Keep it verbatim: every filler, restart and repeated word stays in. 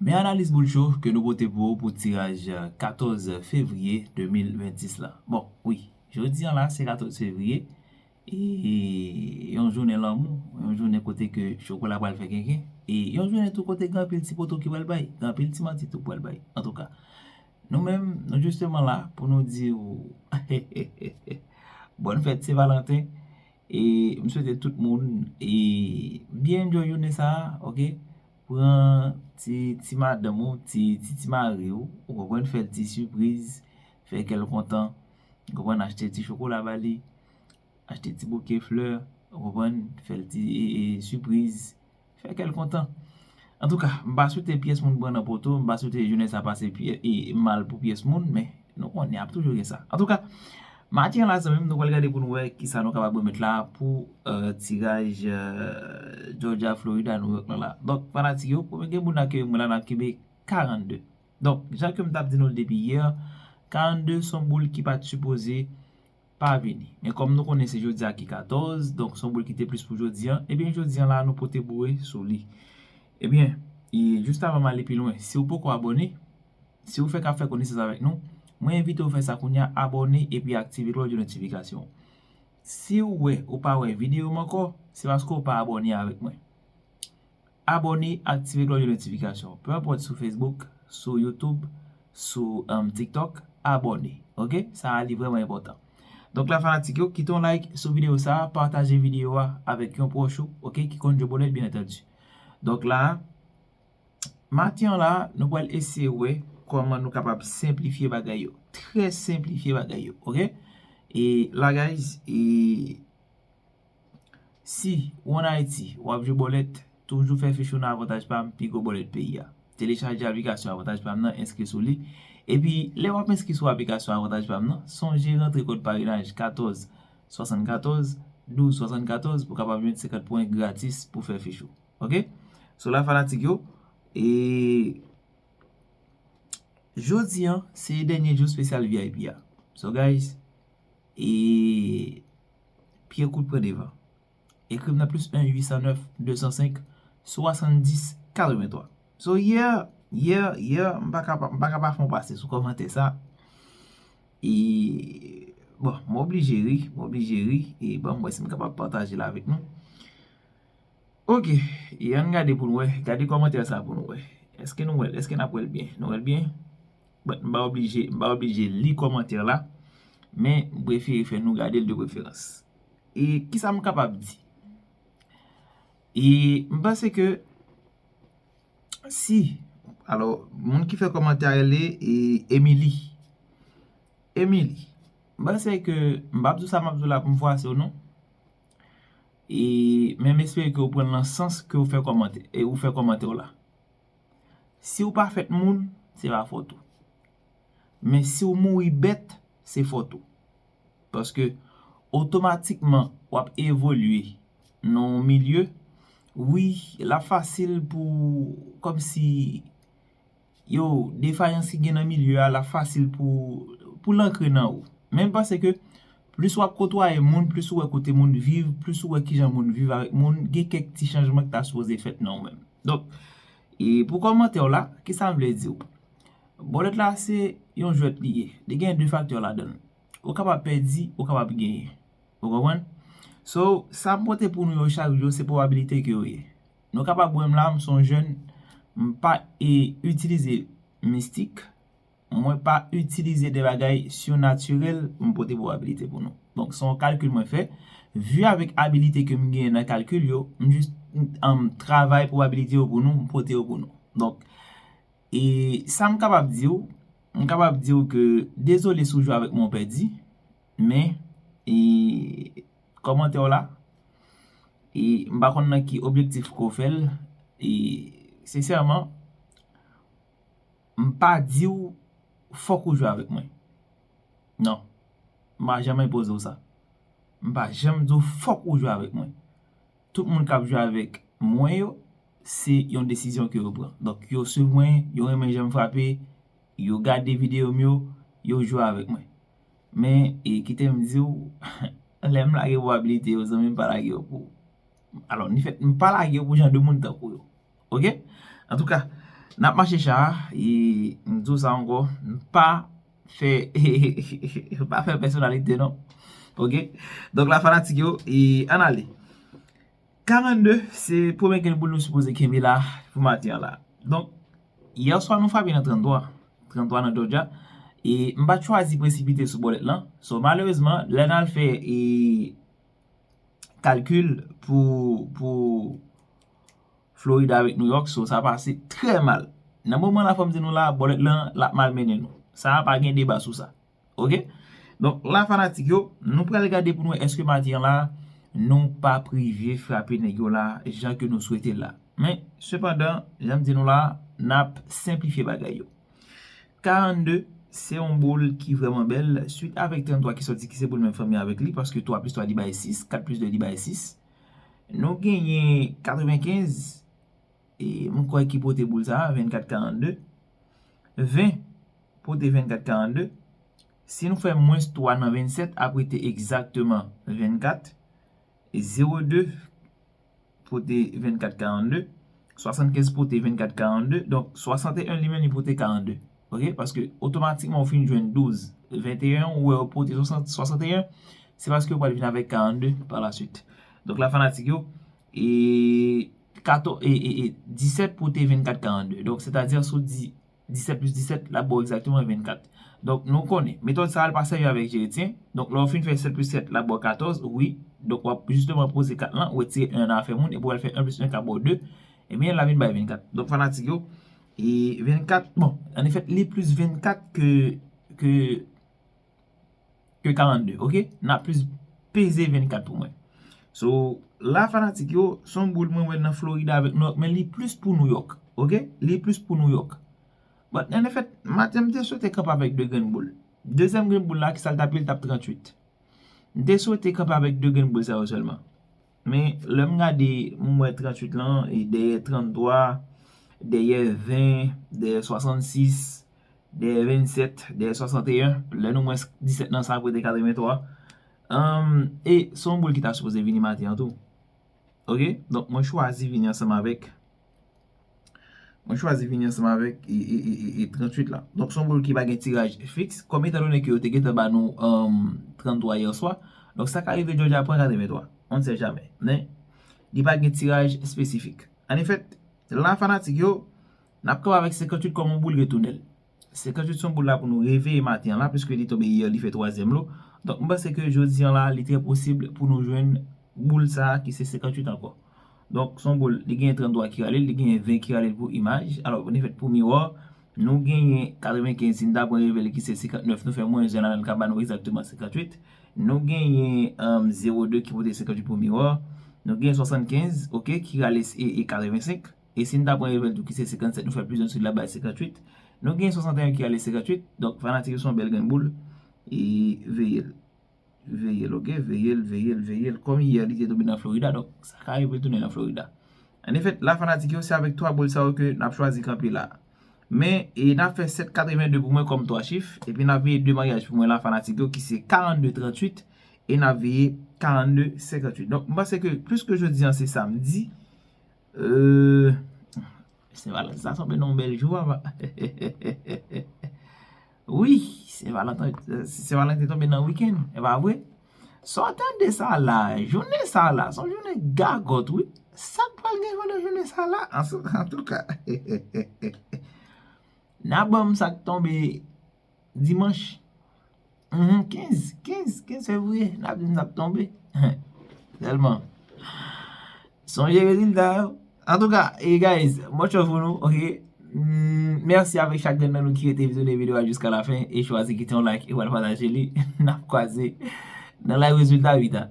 Men analiz boul cho ke nou pote pou ou pou tiraj katòz fevriye de mil vennsis la. Bon, wi, jodi an la se katòz fevriye. E yon jounen lanmou, yon jounen kote ke chokola pral fè kenken, e yon jounen tou kote gen anpil ti poto ki pral bay, gen anpil ti manti tou pral bay. Antouka, nou menm, nou jisteman la pou nou di w bòn fèt Sen Valanten. E m swete tout moun e byen enjoy jounen sa a, oke? Pran ti, ti madanm ou, ti, ti, ti mari w, ou konprann, fè l ti sipriz, fè kè l kontan, ou konprann, achte ti chokola ba li, achte ti bouke flè, ou konprann, fè l ti e, e, sipriz, fè kè l kontan. Antouka, m pa swete pyès moun pran nan poto, m pa swete jounen sa pase pye, e, mal pou pyès moun, men nou konnen ap toujou gen sa. Antouka, maten an la, zanmi m, nou pral gade pou nou wè kisa nou kapab remèt la pou, euh, tiraj, euh, Georgia, Florida, New York lan la. Donk, fanatik yo, pou gen moun akyeyi mwen la, n ap kenbe karannde. Donk, jan ke m t ap di nou l depi yè, karannde se yon boul ki pa t sipoze pa vini. Men kòm nou konnen se jodi a ki katòz, donk se yon boul ki te plis pou jodi an, ebyen jodi an la nou pote boure sou li. Ebyen, e jis avan m ale pi lwen, si w poko abòne, si w fèk ap fè konesans avèk nou, mwen envite w fè sa kounye a, abòne epi aktive klòch de notifikasyon. Si w wè ou pa wè videyo m ankò, se paske w pa abòne avèk mwen. Abòne, aktive klòch de notifikasyon. Peu importe sou Facebook, sou YouTube, sou, um, TikTok, abòne. Oke? Sa a li vrèman enpòtan. Donk la fanatik yo, kite yon like sou videyo sa a, pataje videyo a avèk yon pwòch ou, oke, ki konn jwe bòlèt, byen antandi. Donk la, maten an la, nou pral eseye wè kòman nou kapab senplifye bagay yo. Trè senplifye bagay yo, oke? E la, guys, e si ou ann Ayiti, w ap jwe bòlèt, toujou fè fich ou nan Avantaj Pam, pi gwo bòlèt peyi a. Telechaje aplikasyon Avantaj Pam nan, enskri sou li. Epi, lè w ap enskri sou aplikasyon Avantaj Pam nan, sonje rantre kòd parenaj katòz swasannkatòz, douz swasannkatòz pou w kapab jwenn senkant pwen gratis pou fè fich ou. Oke? So la fanatik yo, e jodi an, se dènye jou espesyal V I P a. So guys, e pye kout pran devan. Ekri m nan plis en uit san nèf de san senk swasanndis katrevenntwa. So, yè, yè, yè, m pa ka pa, m pa ka pa fè yon pase sou kòmantè sa. E, bon, m oblije ri, m oblije ri. E ban m wè si m kapab pataje l avèk nou. Oke, e ann gade pou n wè. Gade kòmantè sa pou n wè. Èske nou wè l? Èske n ap wè l byen? Nou wè l byen? Bon, m pa oblije, m pa oblije li kòmantè la, men m prefere fè nou gade l de preferans. E kisa m kapab di? E m panse ke si, alò, moun ki fè kòmantè a rele, e, Emily. Emily, m panse ke m p ap di w sa m ap di w la pou m fwase w non. E, men m espere ke w pran l nan sans ke w fè kòmantè, e ou fè kòmantè w la. Si w pa fèt moun, se pa fòt ou. Men si w mouri bèt, se fòt ou. Paske otomatikman w ap evolye nan yon milye, wi, l ap fasil pou, kòmsi, yo, defayans ki gen nan milye a, l ap fasil pou, pou l ankre nan ou. Men m panse ke plis w ap kotwaye moun, plis ou wè kote moun viv, plis ou wè kijan moun viv avèk moun, gen kèk ti chanjman ki ta sipoze fèt nan ou menm. Donk, e pou kòmantè w la, kisa m vle di w? Bòlèt la se yon jwèt li ye. Li gen de faktè ladan l. Ou kapab pèdi, ou kapab genyen. Ou konprann? So, sa m pote pou nou yo chak jou, se pwobabilite ke yo ye. Nou kapab wè m la, m se yon jèn, m pa e itilize mistik, mwen pa itilize de bagay sinatirèl pou m pote pwobabilite pou nou. Donk, se yon kalkil mwen fè. Vi avèk abilite ke m genyen nan kalkil yo, m jis, um, travay pwobabilite yo pou nou, m pote yo pou nou. Donk, e sa m kapab di w, m kapab di w ke dezole si w jwe avèk mwen w pèdi, men, e kòmantè w la, e m pa konn nan ki objektif ke w fè l, e sensèman, m pa di w fòk ou jwe avèk mwen. Non. M pa janm enpoze w sa. M pa janm di w fòk ou jwe avèk mwen. Tout moun k ap jwe avèk mwen yo, se yon desizyon ke yo pran. Donk, yo swiv mwen, yo renmen jan m frape, yo gade videyo m yo, yo jwe avèk mwen. Men, e kite m di w, lè m lage pwobabilite yo, zanmi, m pa lage yo pou, alò, ni fèt, m pa lage yo pou jan de moun tankou yo. Oke? Antouka, N ap mache cha, e m di w sa ankò, m pa fè, m pa fè pèsonalite non. Ok? Donk la fanatik yo, e ann ale. Karannde, se premye grenn boul nou sipoze kenbe la pou maten an la. Donk, yè swa nou frape nan tranntwa. Tranntwa nan Georgia. E m pa t chwazi presipite sou bòlèt lan. So, malerezman, lè n al fè e kalkil pou, pou Florida avèk New York, so, sa pase trè mal. Nan moman la, fò m di nou la, bòlèt lan, l ap malmennen nou. Sa a pa gen deba sou sa. Ok? Donk, la fanatik yo, nou pral gade pou nou wè èske maten an la, nou pa p rive frape nèg yo la, jan ke nou swete la. Men, sepandan, jan m di nou la, n ap senplifye bagay yo. Karannde, se yon boul ki vrèman bèl, swit avèk tranntwa ki sòti ki se boul menm fanmi avèk li, paske twa plis twa li bay sis, kat plis de li bay sis. Nou genyen katrevenkenz, e m kwè ki pote boul sa a, vennkat karannde. Ven pote vennkat karannde. Si nou fè mwens twa nan vennsèt, ap rete egzakteman vennkat. Zewo de pote vennkat karannde. Swasannkenz pote vennkat karannde. Donk, swasanteyen li menm li pote karannde. Ok? Paske otomatikman ou fin jwenn douz. Venteyen, ou wè ou pote swasanteyen, se paske ou pral vin avèk karannde pa la swit. Donk, la fanatik yo, e katòz, e, e, e disèt pote vennkat karannde. Donk, sètadi, si w di disèt plis disèt, l ap ba w egzakteman vennkat. Donk, nou konnen, metòd sa a, l pa sèvi avèk jeretyen. Donk, lè w fin fè sèt plis sèt, l ap ba w katòz, wi. Donk, w ap jisteman poze kat lan, ou retire en nan afè moun, epi w al fè en plis en k ap ba w de. Ebyen, l ap vin bay vennkat. Donk, fanatik yo, e vennkat, bon, annefèt, li plis vennkat ke, ke ke karannde, ok? N ap plis peze vennkat pou mwen. So, la fanatik yo, se yon boul mwen wè nan Florida avèk New York, men li plis pou New York, ok? Li plis pou New York. But, annefèt, maten m te swete kanpe avèk de grenn boul. Dezyèm grenn boul la, ki sa l t ap ye, l t ap trantuit. M te swete kanpe avèk de grenn boul sa yo sèlman. Men, lè m gade, m wè trantuit lan, e dèyè tranntwa, dèyè ven, dèyè swasannsis, dèyè vennsèt, dèyè swasanteyen, lè nou mwens disèt nan sa ap rete katreventwa. Anm, e se yon boul ki ta sipoze vini maten an tou. Ok? Donk, mwen chwazi vini ansanm avèk, mwen chwazi vini ansanm avèk e, e, e, e, e trantuit la. Donk, se yon boul ki pa gen tiraj fiks. Kòm etandone ke yo te gentan ba nou, anm, tranntwa yè swa. Donk, sa ka rive Georgia pran katreventwa. On ne sait jamais. Men, li pa gen tiraj espesifik. Annefèt, la fanatik yo, n ap kanpe avèk senkantuit kòm yon boul retounen. Senkantuit se yon boul la pou nou reveye maten an la, piske li tonbe yè, li fè twazyèm lo. Donk, m panse ke jodi an la, li trè posib pou nou jwenn boul sa a ki se senkantuit ankò. Donk, se yon boul, li genyen tranntwa ki rale l, li genyen ven ki rale l pou imaj. Alò, annefèt, pou miwa, nou genyen katrevenkenz, si n ta pran reveye l ki se senkantnèf, nou fè mwens en ladan l ka ba nou egzakteman senkantuit. Nou genyen, anm, zewo de ki pote senkantuit pou miwa. Nou genyen swasannkenz, ok, ki rale e, e katrevensenk. E si n ta pran reveye l tou ki se senkannsèt, nou fè plis en sou la bay senkantuit. Nou gen swasanteyen ki rale senkantuit. Donk, fanatik yo se yon bèl grenn boul. E veye l. Veye l, ok? Veye l, veye l, veye l. Kòm yè, li te tonbe nan Florida, donk, sa ka rive l tounen nan Florida. Annefèt, la fanatik yo, se avèk twa boul sa yo ke n ap chwazi kanpe la. Men, e n ap fè sèt katrevende pou mwen kòm twa chif, epi n ap veye de maryaj pou mwen la, fanatik yo, ki se karannde trantuit, e n ap veye karannde senkantuit. Donk, m panse ke, piske jodi an se samdi, Euh, Sen Valanten sa tonbe nan yon bèl jou, papa. Wi, Sen Valanten, Sen Valanten tonbe nan wikenn, e pa vre? Sa w tande sa la, jounen sa la, se yon jounen gagòt, wi. Sa k pral gen pandan jounen sa la? An, antouka, n a ban m sa k tonbe dimanch. Mhm, kenz, kenz, kenz fevriye, n ap di n ap tonbe. Sèlman, sonje rezilta yo. Antouka, e guys, much love pou nou, ok? Mm, mèsi avèk chak grenn nan nou ki rete vizyone videyo a jiska lafen e chwazi kite yon like e pral pataje li. N ap kwaze nan live rezilta uit a.